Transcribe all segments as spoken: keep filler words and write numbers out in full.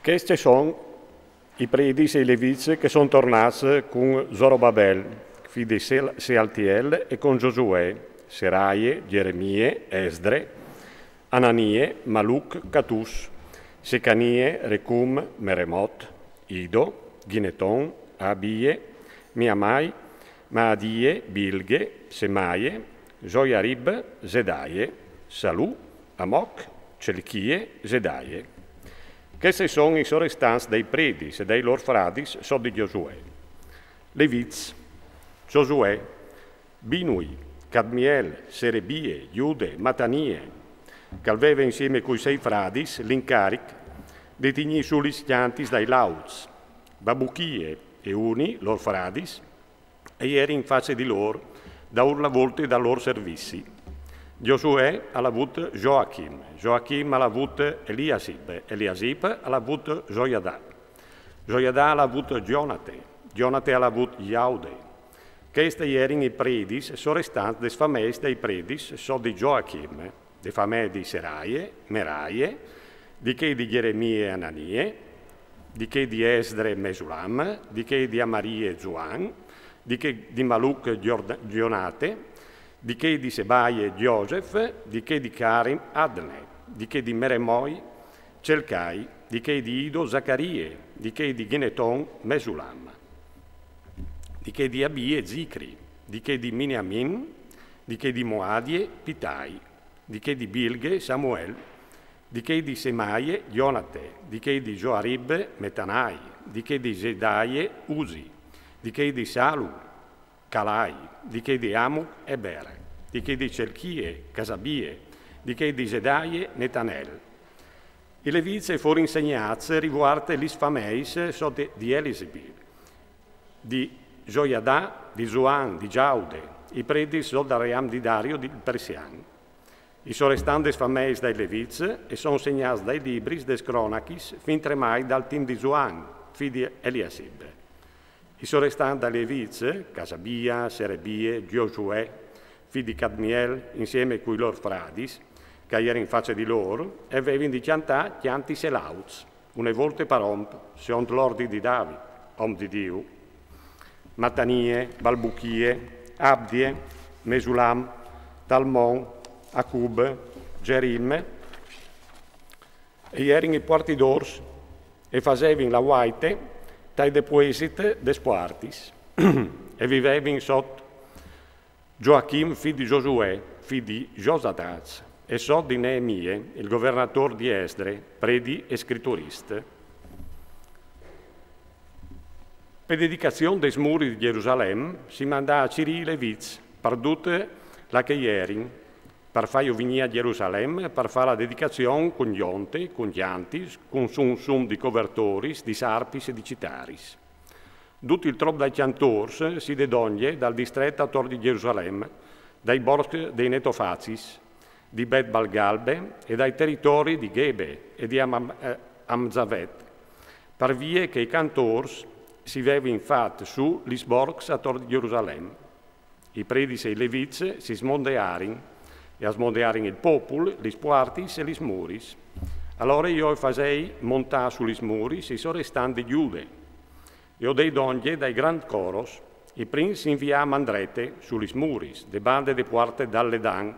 Chescj a son i predis e i levits che a son tornâts cun Zorobabel, fi di Sel-, Sealtiel, e cun Giosuè, Seraie, Gjeremie, Esdre, Ananie, Maluc, Catus, Secanie, Recum, Meremot, Ido, Ghineton, Abie, Miamai, Maadie, Bilghe, Semaie, Joiarib, Zedaie, Salù, Amoc, Celchie, Zedaie. Chescj a son i sorestants dai predis e dai lôr fradis sot di Giosuè. Levits: Giosuè, Binui, Cadmiel, Serebie, Jude, Matanie, che al veve insiemi cui sei fradis l'incaric di tignî sù lis cjantis dai lauts. Babuchie e Uni, lôr fradis, a jerin in face di lôr, daûr la volte dal lôr servizi. Giosuè al à vût Joachim, Joachim al à vût Eliasib, Eliasib al à vût Joiadà, Joiadà al à vût Gjonate, Gjonate al à vût Jaude. Chescj a jerin i predis sorestants des fameis dai predis sot di Joachim, de famee di Seraie, Meraie, di chei di Gjeremie, Ananie, di chei di Esdre, Mesulam, di chei di Amarie, Zuan, di chei di Maluc, Gionate, di chei di Sebaie, Josef, di chei di Carim, Adne, di chei di Meremoi, Celcai, di chei di Ido, Zacarie, di chei di Ghineton, Mesulam, di chei di Abie, Zicri, di chei di Miniamin, di chei di Moadie, Pitai, di chei di Bilghe, Samuel, di chei di Semaie, Jonate, di chei di Joarib, Metanai, di chei di Zedaie, Uzi, di chei di Salu, Calai, di chei di Amuc, Eber, di chei di Celchie, Casabie, di chei di Zedaie, Netanel. I levits a forin segnâts rivuart lis fameis sot di Elisib, di Joiadà, di Zuan, di Jaude, i predis sot dal ream di Dario, il persian. I sorestants des fameis dai levits a son segnâts dai libris des cronachis fintremai dal timp di Zuan, fi di Eliasib. I sorestants dai levits, Casabie, Serebie, Giosuè, fi di Cadmiel, insiemi cui lôr fradis, che a jerin in face di lôr, a vevin di cjantâ cjantis e lauts, une volte par om, secont l'ordi di David, om di Diu. Matanie, Balbuchie, Abdie, Mesulam, Talmon, Acub, Gerim, a jerin i puartidôrs e a fasevin la vuaite tai depuesit des puartis e a vivevin sot Joachim, fi di Giosuè, fi di Josadac, e sot di Neemie, il governadôr di Esdre, predi e scriturist. Pe dedicazion des muris di Gjerusalem si mandà a cirî i levits par dut là che a jerin, par fâju vignî a Gjerusalem, par fâ la dedicazion cun gjonte, cun cjantis, cun sun sun di covertoris, di sarpis e di citaris. Dut il trop dai cjantôrs si de dongje dal distret ator di Gjerusalem, dai borcs dei Netofacis, di Bet Balgalbe e dai teritoris di Gebe e di Am-, eh, Amzavet, par vie che i cjantôrs si vevin fat sù lis borcs ator di Gjerusalem. I predis e i levits si smondearin, e a smondearin il popul, lis puartis e lis muris. Alore jo i fasei montâ su lis muris i sorestants di Gjude, e o dei dongje dai grants coros. I prins si invià a man drete su lis muris, de bande de puarte dal Ledan.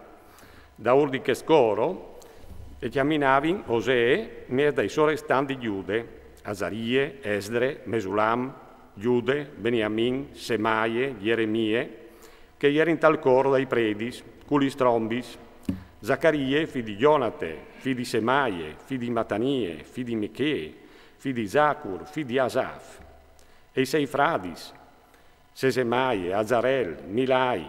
Daûr di chest coro a cjaminavin Osee, mieç dai sorestants di Gjude, Azarie, Esdre, Mesulam, Gjude, Beniamin, Semaie, Jeremie, che a jerin tal coro dai predis, cu lis trombis, Zacarie, fi di Jonate, fi di Semaie, fi di Matanie, fi di Michee, fi di Zacur, fi di Asaf, e i sei fradis, Sesemaie, Azarel, Milai,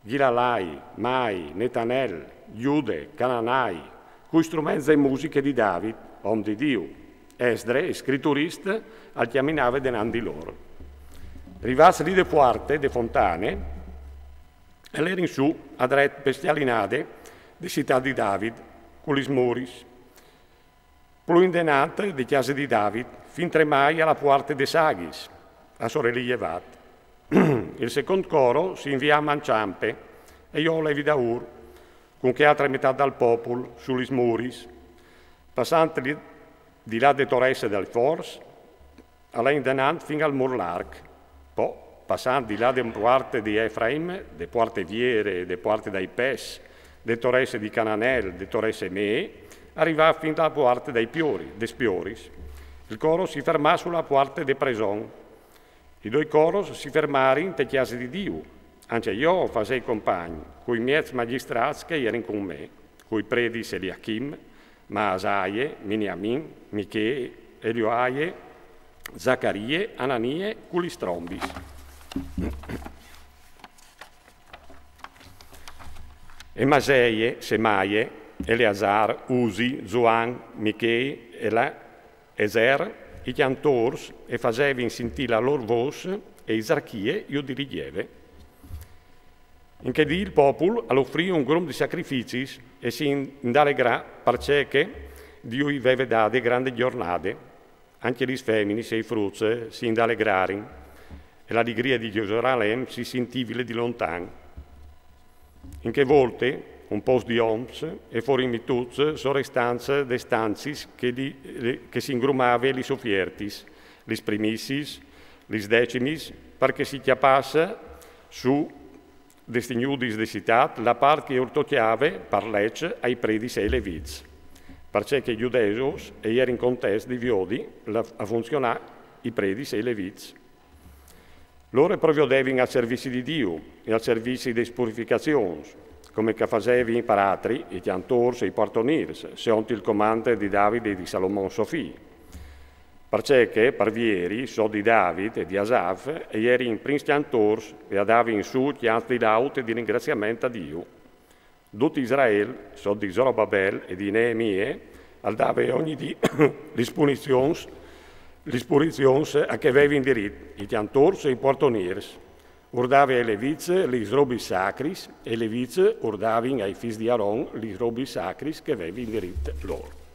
Ghilalai, Mai, Netanel, Gjude, Cananai, cui struments e musiche di David, om di Diu. Esdre, il scriturist, al cjaminave denant di lôr. Rivâts li de puarte de fontane, a lerin sù a dret pe scjalinade de citât di David, cu lis muris. Plui indenant de cjase di David, fintremai a la puarte des aghis, a soreli jevât. Il secont coro si invià a man çampe, e jo o levi daûr, cun chê altre metât dal popul, su lis muris, passant li, Di là de Toresse dai Fors, al è indenant fin al mur larc, po, passant di là de puarte di Efraim, de puarte viere, de puarte dai Pes, de Toresse di Cananel, de Toresse Mee, al rivà fin a puarte dai Piori, des Pioris. Il coro si fermà su la puarte de Preson. I doi coros si fermarin te cjase di Diu. Ancje jo o fasei compagn, cui miez magistrats che a jerin cun me, cui predis Eliachim, Maasaie, Miniamin, Michee, Elioaie, Zacarie, Ananie, cu lis trombis. E Maseie, Semaie, Eleazar, Usi, Zuan, Michee, Ela-, Ezer, i cjantôrs e fasevin sintî la lôr vôs e Izarchie ju dirigjeve. In chê dì il popul al ofrì un grum di sacrificis e si indalegrà parcè che Diu i veve dade grande gjornade. Ancje lis feminis e i fruts si indalegrarin, e la ligrie di Gjerusalem si sintivile di lontan. In chê volte, un pôcs di oms e forin mituts sore stancis des stancis che, li, che si ingrumave lis ofiertis, lis primissiis, lis decimis, par che si cjapàs su des tignudis de citât la part che ur tocjave par leç ai predis e ai levits, parcè che i gjudeus e jerin contents di viodi la, a funzionâ i predis e i levits. Lôr e proviodevin al servizi di Diu e al servizi des purificazions, come che a fasevin par altri i cjantôrs e i puartonîrs, seont il comant di David e di Salomon so fi. Parcè che par vieri, sot di David e di Asaf, e jerin prins cjantôrs e a davin sù cjants di laud e di ringraziament a Diu. Dut Israel, sot di Zorobabel e di Neemie, al dave ogni dì lis punizions, lis punizions a che a vevin dirit i cjantôrs e i puartonîrs. Ur dave ai levits lis robis sacris, e i levits ur davin ai fis di Aron lis robis sacris che a vevin dirit lôr.